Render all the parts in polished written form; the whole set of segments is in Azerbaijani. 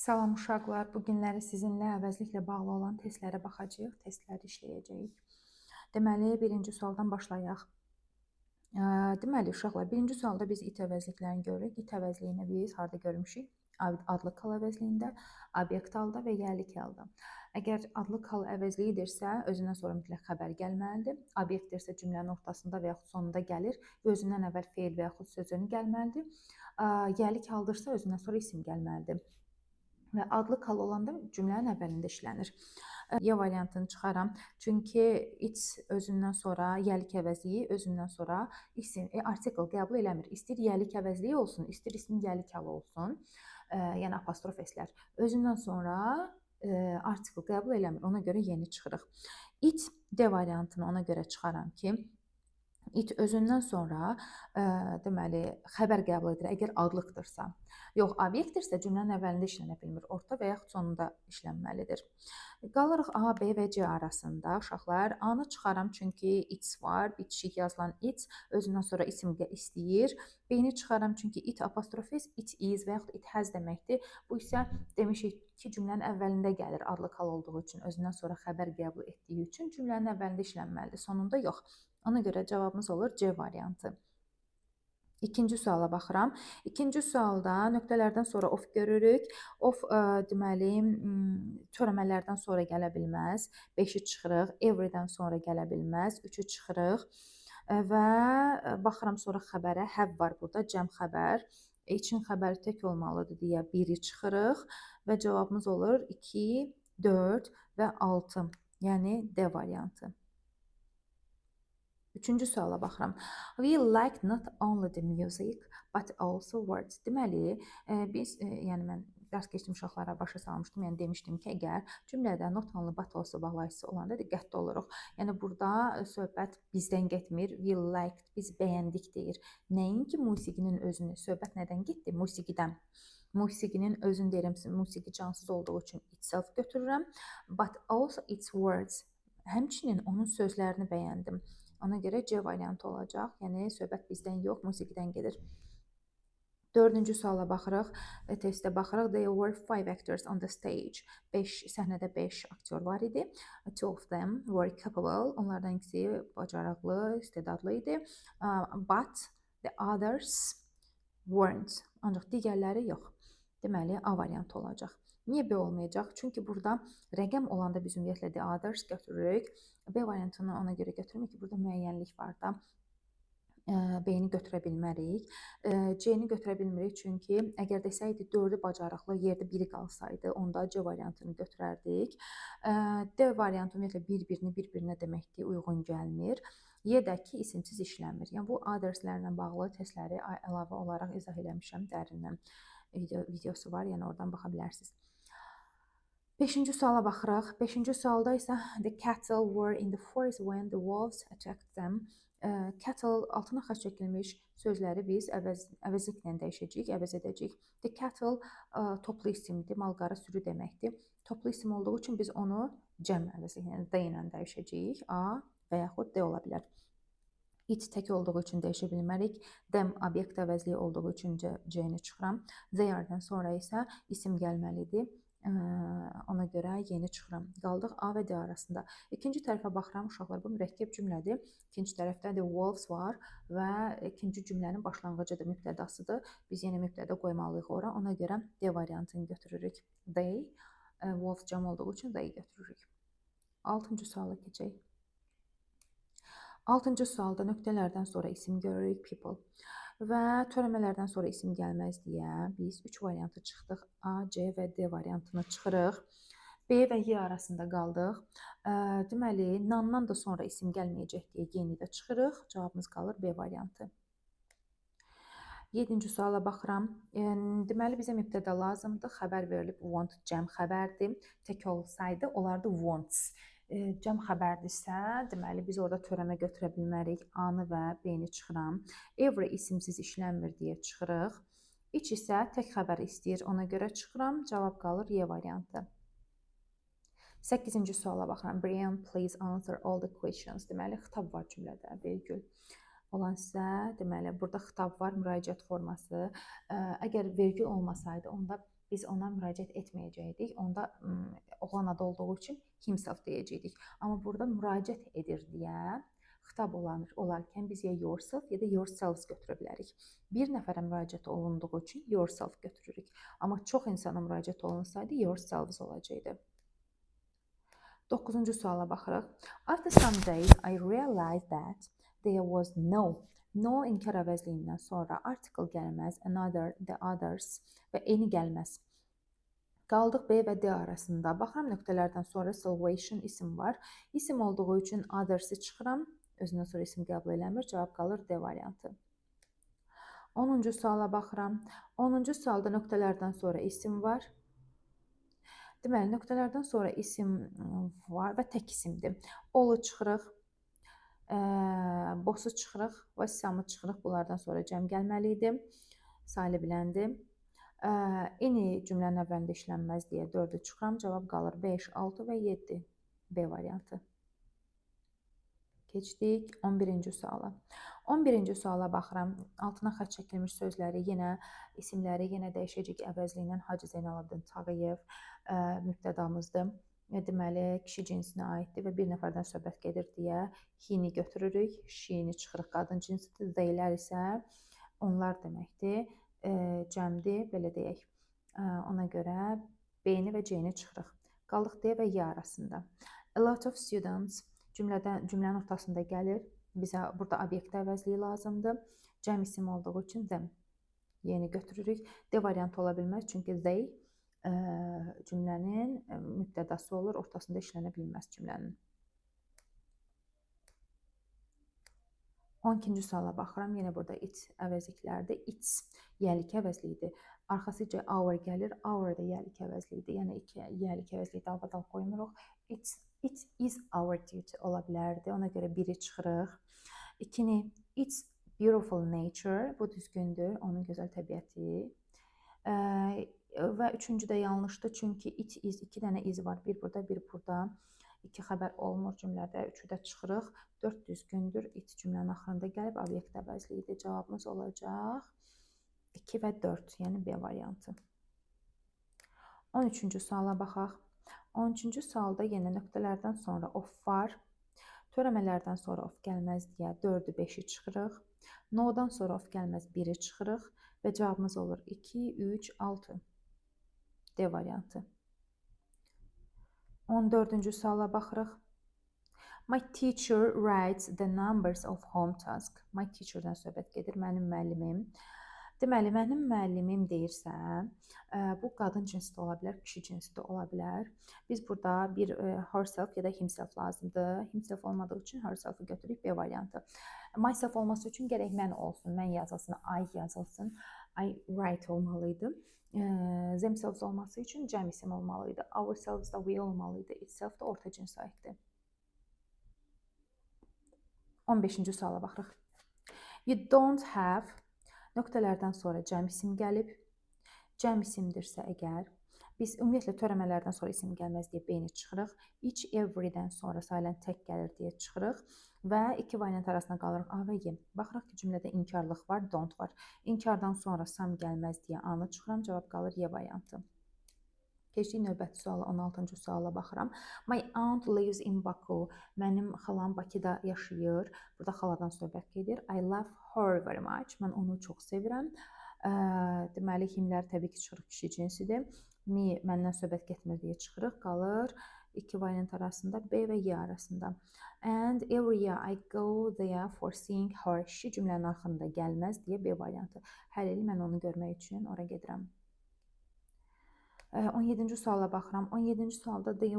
Salam uşaqlar, bu günləri sizinlə əvəzliklə bağlı olan testlərə baxacağıq, testləri işləyəcəyik. Deməli, birinci sualdan başlayaq. Deməli, uşaqlar, birinci sualda biz it əvəzliklərini görürük. İt əvəzliyini biz harda görmüşük? Adlıq hal əvəzliyində, obyekt halda və yəlik halda. Əgər adlıq hal əvəzliyidirsə, özündən sonra mütləq xəbər gəlməlidir. Obyektdirsə, cümlənin ortasında və yaxud sonunda gəlir və özündən əvvəl feil və yaxud sözünü gəlməlidir. Yəlik haldırsa, özündən sonra isim gəlməlidir. Və adlıq hal olanda cümlənin əvvəlində işlənir. Y variantını çıxaram. Çünki it özündən sonra yəlik əvəzliyi, özündən sonra isim, artikel qəbul eləmir. İstəyir yəlik əvəzliyi olsun, istəyir ismin yəlik halı olsun. Yəni apostrof s-lər. Özündən sonra artikel qəbul eləmir. Ona görə yeni çıxırıq. It D variantını ona görə çıxaram ki, it özündən sonra deməli xəbər qəbul edir, əgər adlıqdırsa. Yox, obyektdirsə cümlənin əvvəlində işlənə bilmir, orta və yaxud sonunda işlənməlidir. Qalırıq A, B və C arasında uşaqlar. A-nı çıxaram çünki it's var, bitişik yazılan it özündən sonra isim istəyir. B-ni çıxaram çünki it apostrof s, it is və yaxud it has deməkdir. Bu isə demişik ki, cümlənin əvvəlində gəlir adlıq hal olduğu üçün, özündən sonra xəbər qəbul etdiyi üçün cümlənin əvvəlində işlənməlidir, sonunda yox. Ona görə cavabımız olur C variantı. İkinci suala baxıram. İkinci sualda nöqtələrdən sonra of görürük. Of deməli törəmələrdən sonra gələ bilməz. 5-i çıxırıq. Every-dən sonra gələ bilməz. 3-ü çıxırıq. Və baxıram sonra xəbərə. Have var burada, cəm xəbər. Each-in xəbəri tək olmalıdır deyə 1-i çıxırıq və cavabımız olur 2, 4 və 6. Yəni D variantı. Üçüncü suala baxıram. We like not only the music, but also words. Deməli, biz, yəni mən dərs keçdim uşaqlara başa salmışdım. Yəni demişdim ki, əgər cümlədə not only but also bağlayıcısı olanda diqqətli oluruq. Yəni burada söhbət bizdən getmir. We liked, biz bəyəndik deyir. Nəinki musiqinin özünü. Söhbət nədən getdi? Musiqidən. Musiqinin özünü deyirəm, musiqi cansız olduğu üçün itself götürürəm. But also its words. Həmçinin onun sözlərini bəyəndim. Ona görə C variantı olacaq. Yəni söhbət bizdən yox, musiqidən gedir. Dördüncü suala baxırıq. Testə baxırıq. There were five actors on the stage. 5 səhnədə 5 aktyor var idi. Two of them were capable. Onlardan ikisi bacarıqlı, istedadlı idi. But the others weren't. Ancaq digərləri yox. Deməli A variantı olacaq. Niyə B olmayacaq? Çünki burada rəqəm olanda biz ümumiyyətlə the others götürürük. B variantını ona görə götürmürük ki, burada müəyyənlik var da. B-ni götürə bilmərik. C-ni götürə bilmirik çünki əgər desəydi 4-ü bacarıqlı, yerdə biri qalsaydı, onda C variantını götürərdik. D variantı ümumiyyətlə bir-birini bir-birinə deməkdir, uyğun gəlmir. Y-dəki isimsiz işlənmir. Yəni bu otherslərlə bağlı testləri əlavə olaraq izah eləmişəm dərindən. Videosu var, yəni oradan baxa bilərsiniz. Beşinci suala baxırıq. Beşinci sualda isə the cattle were in the forest when the wolves attacked them. Cattle altına xətt çəkilmiş sözləri biz əvəzliklə dəyişəcəyik, əvəz edəcəyik. The cattle toplu isimdir, malqara sürü deməkdir. Toplu isim olduğu üçün biz onu cəm əvəzliklə, they ilə dəyişəcəyik. A və yaxud D ola bilər. It tək olduğu üçün dəyişə bilmərik. Them obyekt əvəzliyi olduğu üçün C-ni çıxıram. They are-dan sonra isə isim gəlməlidir. Ona görə yeni çıxıram. Qaldıq A və D arasında. İkinci tərəfə baxıram, uşaqlar, bu mürəkkəb cümlədir. İkinci tərəfdə the wolves var və ikinci cümlənin başlanğıcıdır, mübtədasıdır. Biz yenə mübtəda qoymalıyıq ora. Ona görə D variantını götürürük. They, wolves cəm olduğu üçün they götürürük. Altıncı suala keçək. Altıncı sualda nöqtələrdən sonra isim görürük, people. Və törəmələrdən sonra isim gəlməz deyə biz 3 variantı çıxdıq. A, C və D variantını çıxırıq. B və Y arasında qaldıq. Deməli, none-dan da sonra isim gəlməyəcək deyə Y-ni də çıxırıq. Cavabımız qalır B variantı. Yedinci suala baxıram. Deməli, bizə mübtəda lazımdır. Xəbər verilib want cəm xəbərdir. Tək olsaydı olardı wants. Cəm xəbərdirsə, deməli biz orada törəmə götürə bilmərik. A-nı və B-ni çıxıram. Every isimsiz işlənmir deyə çıxırıq. Each isə tək xəbər istəyir, ona görə çıxıram. Cavab qalır Y variantı. Səkkizinci suala baxıram. Brian, please answer all the questions. Deməli, xitab var cümlədə, vergül olan isə, deməli, burada xitab var, müraciət forması. Əgər vergül olmasaydı, onda Biz ona müraciət etməyəcəkdik. Onda oğlan adı olduğu üçün himself deyəcəkdik. Amma burada müraciət edir deyə xitab olarkən biz ya yourself ya da yourselves götürə bilərik. Bir nəfərə müraciət olunduğu üçün yourself götürürük. Amma çox insana müraciət olunsaydı yourselves olacaqdı. 9-cu suala baxırıq. After some days I realized that there was no. No inkar əvəzliyindən sonra article gəlməz, another, the others və any gəlməz. Qaldıq B və D arasında. Baxıram nöqtələrdən sonra salvation isim var. İsim olduğu üçün others-i çıxıram. Özündən sonra isim qəbul eləmir. Cavab qalır D variantı. 10-cu suala baxıram. 10-cu sualda nöqtələrdən sonra isim var. Deməli, nöqtələrdən sonra isim var və tək isimdir. All-u çıxırıq, boss-u çıxırıq və some-ı çıxırıq. Bunlardan sonra cəm gəlməli idi. Sayılı biləndir. Any cümlənin əvvəlində işlənməz deyə 4-ü çıxıram. Cavab qalır 5, 6 və 7. B variantı. Keçdik 11-ci suala. 11-ci suala baxıram. Altına xətt çəkilmiş sözləri yenə, isimləri yenə dəyişəcək əvəzliyindən Hacı Zeynalabdin Tağıyev mübtədamızdır. Deməli, kişi cinsinə aiddir və bir nəfərdən söhbət gedir deyə he-ni götürürük, she-ni çıxırıq qadın cinsidir, they-lər isə onlar deməkdir, cəmdir, belə deyək. Ona görə B-ni və C-ni çıxırıq. Qaldıq D və Y arasında. A lot of students cümlənin ortasında gəlir. Bizə burada obyekt əvəzliyi lazımdır. Cəm isim olduğu üçün them yeni götürürük. D variantı ola bilməz, çünki they cümlənin mübtədası olur, ortasında işlənə bilməz cümlənin. 12-ci suala baxıram. Yenə burada it əvəzliklərdir. It's yəlik əvəzliyidir. Arxasıca our gəlir. Our da yəlik əvəzliyidir. Yəni iki yəlik əvəzliyi dalbadal qoymuruq. It is our duty ola bilərdi. Ona görə biri çıxırıq. 2-ni it's beautiful nature. Bu düzgündür. Onun gözəl təbiəti. Və üçüncü də yanlışdır. Çünki it is, iki dənə is var. Bir burada, bir burada. İki xəbər olmur cümlədə. Üçü də çıxırıq. 4 düzgündür. It cümlənin axırında gəlib obyekt əvəzliyidir. Cavabımız olacaq 2 və 4, yəni B variantı. 13-cü suala baxaq. 13-cü sualda yenə nöqtələrdən sonra of var. Törəmələrdən sonra of gəlməz deyə 4-ü 5-i çıxırıq. No-dan sonra of gəlməz 1-i çıxırıq və cavabımız olur 2, 3, 6. D variantı. 14-cü suala baxırıq. My teacher writes the numbers of home task. My teacher'dan söhbət gedir. Mənim müəllimim. Deməli, mənim müəllimim deyirsə, bu qadın cinsi də ola bilər, kişi cinsi də ola bilər. Biz burada bir herself ya da himself lazımdır. Himself olmadığı üçün herself-ı götürürük B variantı. Myself olması üçün gərək mən olsun, mən yazılsın, I yazılsın. I write olmalıydı. Themselves olması üçün cəm isim olmalıydı. Ourselves da we olmalıydı. Itself da orta cinsə aiddir. 15-ci suala baxırıq. You don't have nöqtələrdən sonra cəm isim gəlib. Cəm isimdirsə əgər, biz ümumiyyətlə törəmələrdən sonra isim gəlməz deyə B-ni çıxırıq. Each, every-dən sonra sayılan tək gəlir deyə çıxırıq və iki variant arasında qalırıq A və Y. Baxırıq ki, cümlədə inkarlıq var, don't var. İnkardan sonra some gəlməz deyə A-nı çıxıram, cavab qalır Y variantı. Keçdik növbəti suala, 16-cı suala baxıram. My aunt lives in Baku. Mənim xalam Bakıda yaşayır. Burada xaladan söhbət gedir. I love her very much. Mən onu çox sevirəm. Deməli, himlər təbii ki, çıxırıq kişi cinsidir. Me məndən söhbət getmir deyə çıxırıq. Qalır iki variant arasında, B və Y arasında. And every year I go there for seeing her. She cümlənin axırında gəlməz deyə B variantı. Hər il mən onu görmək üçün ora gedirəm. 17-ci suala baxıram. 17-ci sualda they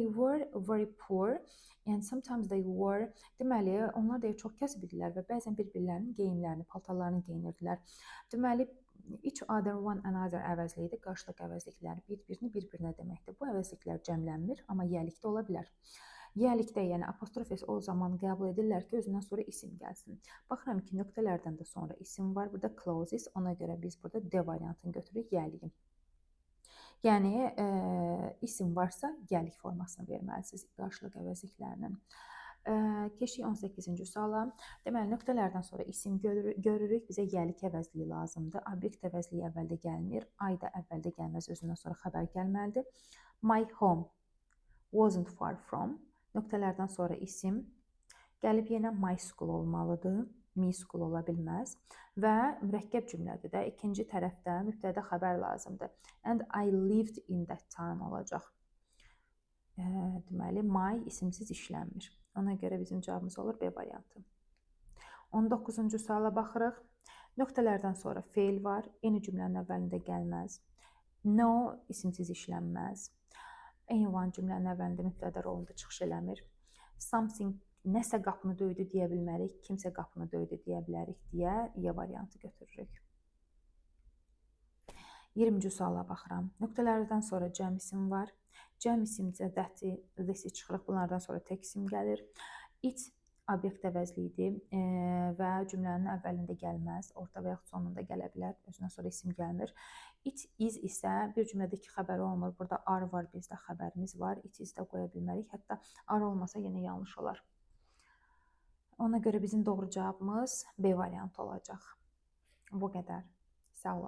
were very poor and sometimes they were. Deməli, onlar deyə çox kasıb idilər və bəzən bir-birlərinin geyimlərini, paltarlarını geyinirdilər. Deməli, each other, one another əvəzliyidir. Qarşılıq əvəzlikləri bir-birini bir-birinə deməkdir. Bu əvəzliklər cəmlənmir, amma yəlikdə ola bilər. Yəlikdə, yəni apostrof s o zaman qəbul edirlər ki, özündən sonra isim gəlsin. Baxıram ki, nöqtələrdən də sonra isim var. Burada closes, ona görə biz burada D variantını götürürük, yəliyi. Yəni, isim varsa, yəlik formasını verməlisiniz qarşılıq əvəzliklərinin. Keçdik 18-ci suala. Deməli, nöqtələrdən sonra isim görürük. Bizə yəlik əvəzliyi lazımdır. Obyekt əvəzliyi əvvəldə gəlmir. I da əvvəldə gəlməz, özündən sonra xəbər gəlməlidir. My home wasn't far from. Nöqtələrdən sonra isim gəlib yenə my school olmalıdır. Me school ola bilməz. Və mürəkkəb cümlədir də. İkinci tərəfdə mübtəda xəbər lazımdır. And I lived in that time olacaq. Deməli, my isimsiz işlənmir. Ona görə bizim cavabımız olur B variantı. 19-cu suala baxırıq. Nöqtələrdən sonra feil var. Eyni cümlənin əvvəlində gəlməz. No isimsiz işlənməz. Anyone cümlənin əvvəlində mübtəda rolunda çıxış eləmir. Something nəsə qapını döydü deyə bilmərik, kimsə qapını döydü deyə bilərik deyə Y variantı götürürük. 20-ci suala baxıram. Nöqtələrdən sonra cəm isim var. Cəm isimcə that-i, this-i çıxırıq. Bunlardan sonra tək isim gəlir. It obyekt əvəzliyidir və cümlənin əvvəlində gəlməz, orta və yaxud sonunda gələ bilər. Özündən sonra isim gəlmir. It is isə bir cümlədə iki xəbəri olmur. Burada are var, bizdə xəbərimiz var. It is də qoya bilmərik. Hətta are olmasa yenə yanlış olar. Ona görə bizim doğru cavabımız B variantı olacaq. Bu qədər. Sağ olun.